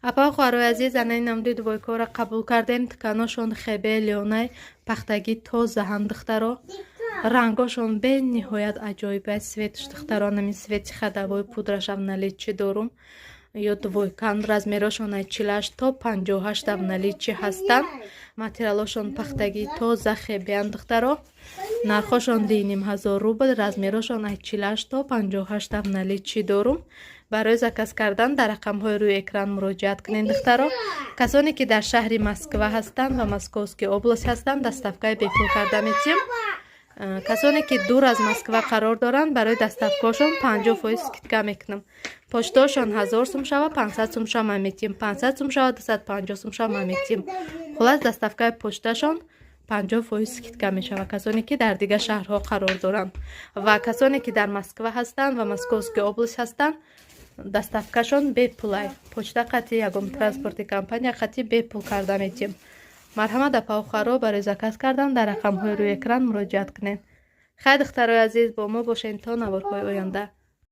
Апа, хоҳарои азиз, анаи намуди двойкаро қабул кардем. Тканошон хебе, лёнай, пахтагӣ тозаҳам, духтаро. Рангошон бениҳоят аҷоиб аст. Цветш, духтаро, нами цвети ходовой пудрашам наличии дорум. Ё двойкан, размерошон аз 48 то 58 в наличии ҳастанд. Материалошон пахтагӣ тоза, хебеян, духтаро. Нархошон 2500 рубл. Размерошон аз 48 то 58 в наличии дорум. Барои заказ кардан дар рақамҳои рӯи экран муроҷиат кунед, духтаро. Касоне ки дар шаҳри Москва ҳастанд ва Московский область ҳастанд, доставкаи бепул карда метиҳем. Касоне ки дур аз Москва қарор доранд, барои доставкаошон 50% скидка мекунам. Почтаошон 1000 сум шава, 500 сум шама метиҳем, 500 сум шава, 250 сум шама метиҳем. Хуллас, доставкаи почташон 50% скидка мешавад, касоне ки дар дигар шаҳрҳо қарор доранд. Ва касоне ки дар Москва ҳастанд ва Московский область ҳастанд, доставкашон бепулай. Почта қати, ягон транспорти компания қати бепул карда метиҳем. Марҳамат, апа, барои заказ кардан дар рақамҳои рӯи экран муроҷиат кунед. Хай, духтарои азиз, бо мо бошед то наворҳои оянда.